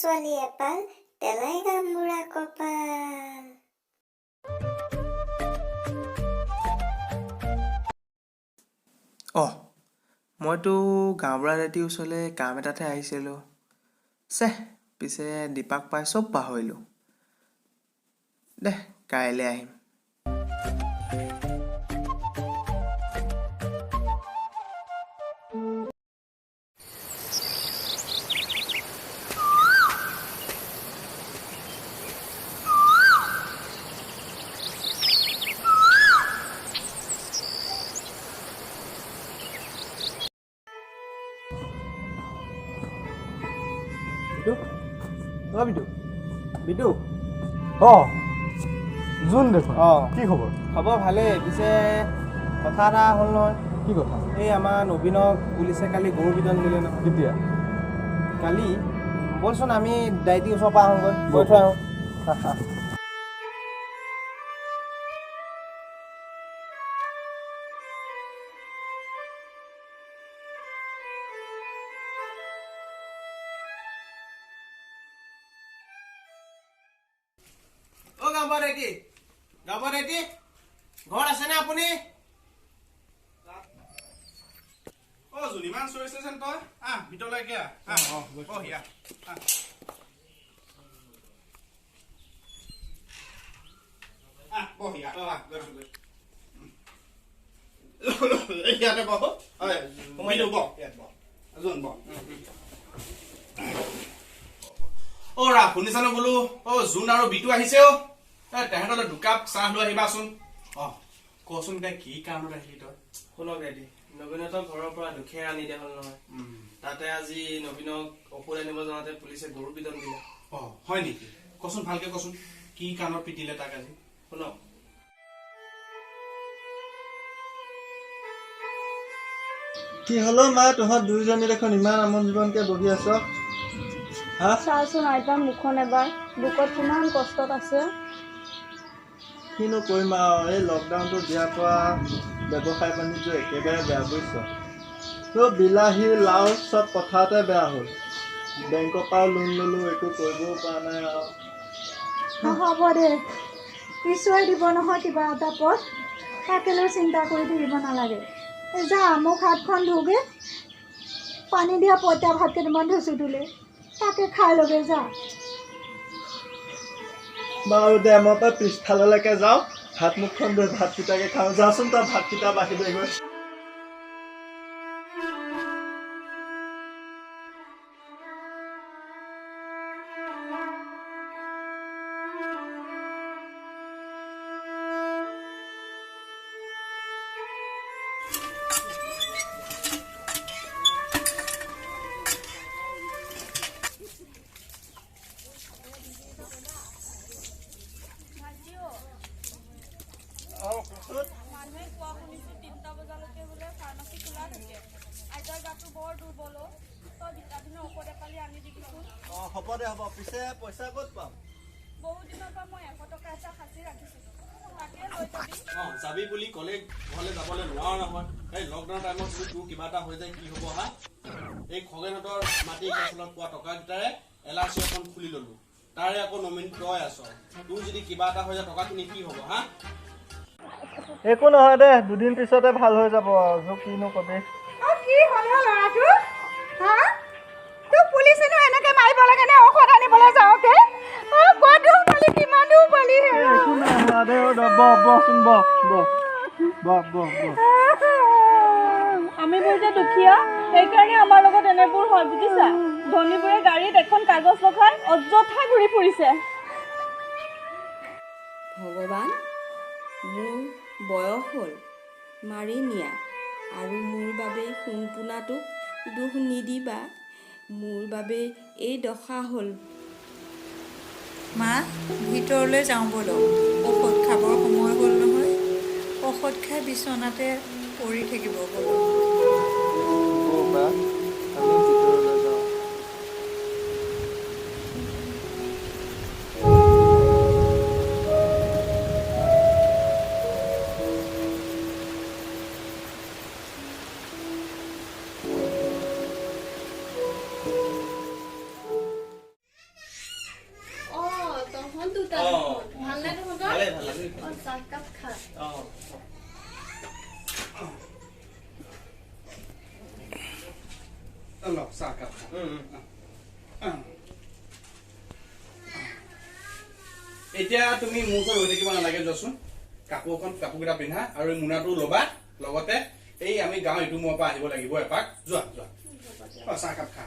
ছোৱালী এপাল, তেলাই গামবুঢ়া কপাল। অহ, মইতো গাঁওবুঢ়া দাঁতিৰ ওচৰলৈ কাম এটাতহে আহিছিলোঁ। চেহ, পিছে দীপাক পাই চব পাহৰিলোঁ। দে, কাইলৈ আহিম। বিটু, অ বিটু, বিটু। অ জোন দেখোন। অ। কি খবৰ? খবৰ ভালেই। পিছে কথা এটা হ'ল নহয়। কি কথা? এই আমাৰ নবীনক পুলিচে কালি গৰু পিটন দিলে নহয়। কেতিয়া? কালি। ব'লচোন, আমি দাইটিৰ ওচৰৰ পৰা আহোঁগৈ, গৈ থৈ আহোঁ। অ গাঁওবুঢ়া দাইটি, গাঁওবুঢ়া দাইটি, ঘৰত আছেনে আপুনি? অ জোন, ইমান চিঞৰিছে যেন তই। আহ, ভিতৰলৈকে আহ। আহ, বহ ইয়াত। আহ। আহ, বহ ইয়াত। আহ, গৈছো, গৈছো। ইয়াতে বহ। হয়, বিটু, বহ, ইয়াত বহ। জোন, বহ। অ ৰা, শুনিছানে বোলো? অ জোন আৰু বিটু আহিছে। অ এ, তেহেঁতলৈ দুকাপ চাহ লৈ আহিবাচোন। অ কচোন, এতিয়া কি কাৰণত আহিলি তই? শুনক দাইটি, নবীনহঁতৰ ঘৰৰ পৰা দুখীয়া আনি দিয়া হ'ল নহয়। তাতে আজি নবীনক ঔষধ আনিব যাওঁতে পুলিচে গৰু পিটন দিলে। অ হয় নেকি? কচোন, ভালকে কচোন, কি কাৰণত পিটিলে তাক আজি? শুনক। কি হলো মা, তহঁত দুয়োজনী দেখোন ইমান আমন জীৱনকে বহি আছ? হা? চাচোন আইতাৰ মুখখন এবাৰ, দুখত কিমান কষ্টত আছে। কিনো কৰিম আৰু, এই লকডাউনটো দিয়াৰ পৰা ব্যৱসায় বাণিজ্য একেবাৰে বেয়া, বুজিছ? তোৰ বিলাহী, লাও চব পথাৰতে বেয়া হ'ল। বেংকৰ পৰাও লোন ল'লো, একো কৰিবও পৰা নাই আৰু। হ'ব দে, ঈশ্বৰে দিব নহয় কিবা এটা পথ, তাকে লৈ চিন্তা কৰি থাকিব নালাগে। এই যা, মোক হাতখন ধুগে, পানী দিয়া পঁইতা ভাত কেইটামান থৈছোঁ তোলৈ, তাকে খাই লগে যা। বাৰু দে, মই পৰা পিছফাললৈকে যাওঁ, হাত মুখখন ধুই ভাতকেইটাকে খাওঁ। যাচোন তই ভাতকেইটা বাঢ়ি দেগৈ। মানুহে কোৱা শুনিছো 3টা বজালৈকে বোলে ফাৰ্মাচী খোলা থাকে। আইতাৰ গাটো বৰ দুৰ্বল অ'। তই ভিটামিনৰ ঔষধ এপালি আনি দিবিচোন। অ হ'ব দে, হ'ব। পিছে পইচা ক'ত পাম? বহুত দিনৰ পৰা মই 100 টকা এটা সাঁচি ৰাখিছিলো, তাকে লৈ যাবি। অ যাবি বুলি ক'লে ঘৰলৈ যাবলৈ নোৱাৰ নহয়। এই লকডাউন টাইমত যদি তোৰ কিবা এটা হৈ যায় কি হ'ব? হা, এই খগেনহঁতৰ মাটি কেঁচলত পোৱা টকাকেইটাৰে LIC এখন খুলি ললো, তাৰে আকৌ নমিনী তই আছ। তোৰ যদি কিবা এটা হৈ যায় টকাখিনি কি হ'ব? হা? একো নহয় দে, দুদিন পিছতে ভাল হৈ যাব আৰু, কিনো কবি। অ কি হ'ল অ ল'ৰাটো? হা, তোক পুলিচেনো এনেকে মাৰিব লাগে নে ঔষধ আনিবলৈ যাওঁতে? অ ক'ত দুখ পালি, কিমান দুখ পালি হে? এই, একো নাই হোৱা দে। অ, বহ, বহচোন, বহ, বহ, বহ, বহ, বহ। আমিবোৰ যে দুখীয়া, সেইকাৰণে আমাৰ লগত এনেবোৰ হয় বুজিছা। ধনীবোৰে গাড়ীত এখন কাগজ লগাই অযথা ঘূৰি ফুৰিছে। ভগৱান, মোৰ বয়স হ'ল, মাৰি নিয়া আৰু মোৰ বাবে সোণপোনাটোক দুখ নিদিবা। মোৰ বাবে এই দশা হ'ল। মা, ভিতৰলৈ যাওঁ ব'লক, ঔষধ খাবৰ সময় হ'ল নহয়। ঔষধ খাই বিচনাতে পৰি থাকিব ব'লক। বৌবা, আমি ভিতৰলৈ যাওঁ। চাহকাপ খা। ল চাহকাপ খা। এতিয়া তুমি মোৰ ওচৰত ৰৈ থাকিব নালাগে, যোৱাচোন। কাপোৰখন কাপোৰকেইটা পিন্ধা আৰু এই মোনাটো ল'বা, লগতে এই আমি গাঁও ইটো মূৰৰ পৰা আহিব লাগিব এপাক। যোৱা যোৱা, অ চাহকাপ খা।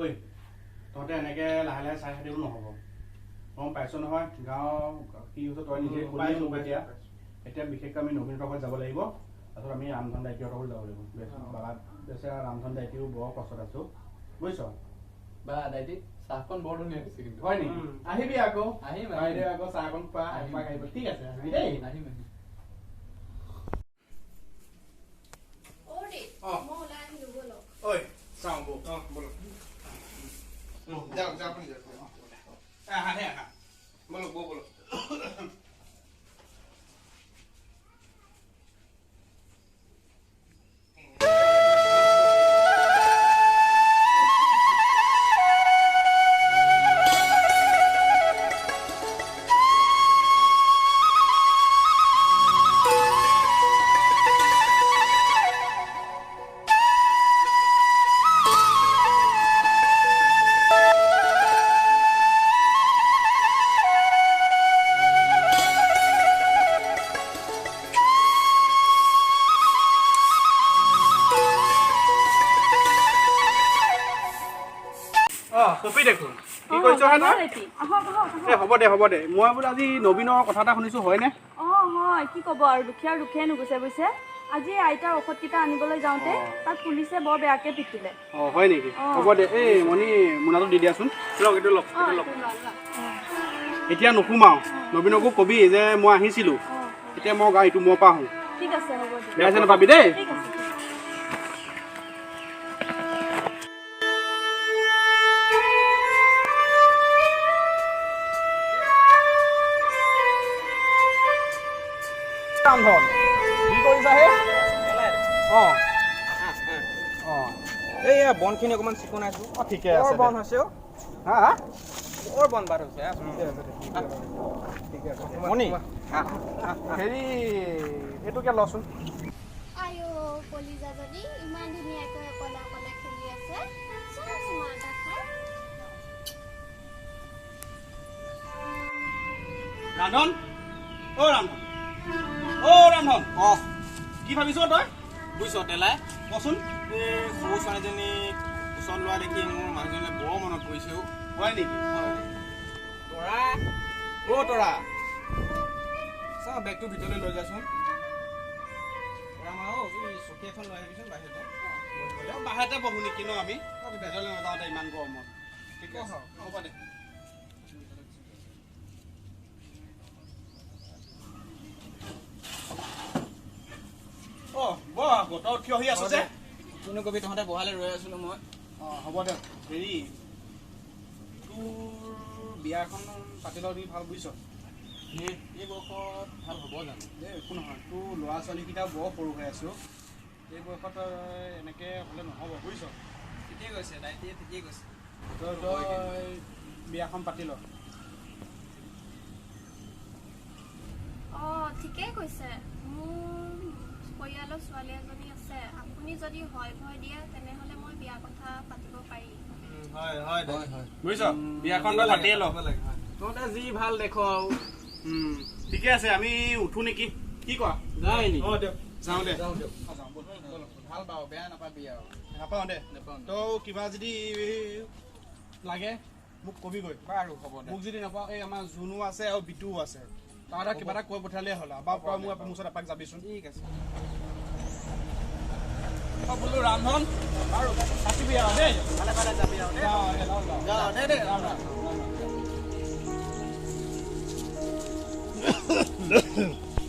ঐ তহঁতে এনেকে লাহে লাহে চাই থাকিব নহ'ব, গম পাইছ নহয় গাঁও কি হৈছে, তই নিজে ক'লি মোক। এতিয়া এতিয়া বিশেষকৈ আমি নবীনহঁতৰ ঘৰত যাব লাগিব, তাৰপিছত আমি ৰামধন দাইটিহঁতৰ ঘৰত যাব লাগিব। বাবা বেচেৰা ৰামধন দাইটিও বৰ কষ্টত আছো, বুজিছ? বা দাইটি, চাহকণ বৰ ধুনীয়া হৈছে কিন্তু। হয় নেকি? আহিবি আকৌ, আহিম। আহিবি আকৌ, চাহকণ খোৱা এপাক আহিব। ঠিক আছে, আহিবি দেই। আহিম আহিম। ঐ চাওঁ বৌ। অঁ ব'লক, যাওক যাওক, আপুনি যাওক। আহা হে আহা, ব'লক বৌ, ব'লক। পপি দেখোন কি কৰিছ হে নহয়? এই হ'ব দে হ'ব দে, মই বোলো আজি নবীনৰ কথা এটা শুনিছোঁ, হয়নে? অঁ হয়, কি ক'ব আৰু, দুখীয়াৰ দুখে নুগুচে বুজিছে। আজি আইতাৰ ঔষধকেইটা আনিবলৈ যাওঁতে তাক পুলিচে বৰ বেয়াকৈ পিটিলে। অঁ হয় নেকি? হ'ব দে। এই মণি মোনাটো দি দিয়াচোন। লওক এইটো লওক, এইটো লওক। এতিয়া নোসোমাওঁ, নবীনকো কবি যে মই আহিছিলোঁ। এতিয়া মই গাঁও ইটো মূৰৰ পৰা আহোঁ। ঠিক আছে হ'ব দে, বেয়া চেয়া নাপাবি দেই। ঠিক আছে। ৰামধন কি কৰিছা হে? অঁ অঁ, এইয়া বনখিনি অকণমান চিকুণাইছোঁ। অঁ ঠিকে আছে, বৰ বন হৈছে। হা হা, বৰ বন বাট হৈছে। ঠিকে আছে, ঠিকে আছে। মণি হেৰি এইটোকে লচোন। আইঅ কলিজাজনী ইমান ধুনীয়াকৈ অকলে অকলে খেলি আছে। চোৱা চুমা এটা খাই। ৰান্ধন, অ ৰান্ধন, অ ৰান্ধন। অঁ কি ভাবিছ তই? বুজিছ তেলাই, কচোন। এই সৰু ছোৱালীজনীক ওচৰত লোৱা দেখি মোৰ মানুহজনীলৈ বৰ মনত পৰিছে। হয় নেকি? হয়। তৰা, অ তৰা, চাওঁ বেগটো ভিতৰলৈ লৈ যাচোন। তৰা মা, অ এই চকী এখন লৈ আহিবিচোন বাহিৰতে। বাহিৰতে বহো নেকি ন আমি? ভিতৰলৈ নাযাওঁতে ইমান গৰমত। ঠিক আছে হ'ব দে। অঁ বহ আকৌ, তই থিয় হৈ আছ যে। কোনো কবি, তহঁতে বহালৈ ৰৈ আছিলোঁ মই। অঁ হ'ব দে। হেৰি তোৰ বিয়াখন পাতি লওঁ ভাল, বুজিছ? এই বয়সত ভাল হ'ব জানো? এই একো নহয়, তোৰ ল'ৰা ছোৱালীকেইটা বৰ সৰু হৈ আছো, এই বয়সত এনেকৈ হ'লে নহ'ব, বুজিছ? ঠিকেই কৈছে দাইটিয়ে, ঠিকেই কৈছে। তই বিয়াখন পাতি ল। অঁ ঠিকেই কৈছে। মোৰ পৰিয়ালৰ ছোৱালী এজনী আছে, আপুনি যদি হয় ভয় দিয়ে তেনেহ'লে মই বিয়া কথা পাতিব পাৰি। হয় হয় হয়, বুজিছ? বিয়াখন তই পাতিয়ে ল। তহঁতে যি ভাল দেখ আৰু। ঠিকে আছে, আমি উঠো নেকি, কি কোৱা? যায় নেকি? অঁ দিয়ক, যাওঁ দে। যাওঁ দিয়ক। ভাল পাওঁ, বেয়া নাপাবি আৰু। নাপাওঁ দে, নাপাওঁ। তই কিবা যদি লাগে মোক কবিগৈ। বাৰু হ'ব দে। মোক যদি নাপাওঁ, এই আমাৰ জুনো আছে আৰু বিটুও আছে, তহঁতক কিবা এটা কৈ পঠিয়ালেই হ'ল আৰু। বা তই মোৰ ওচৰত এপাক যাবিচোন। ঠিক আছে। অ বোলো ৰামধন, বাৰু থাকিবি আৰু দেই। ভালে ভালে যাবি আৰু দেই। যাওঁ দে, দে। ৰাম ৰাম।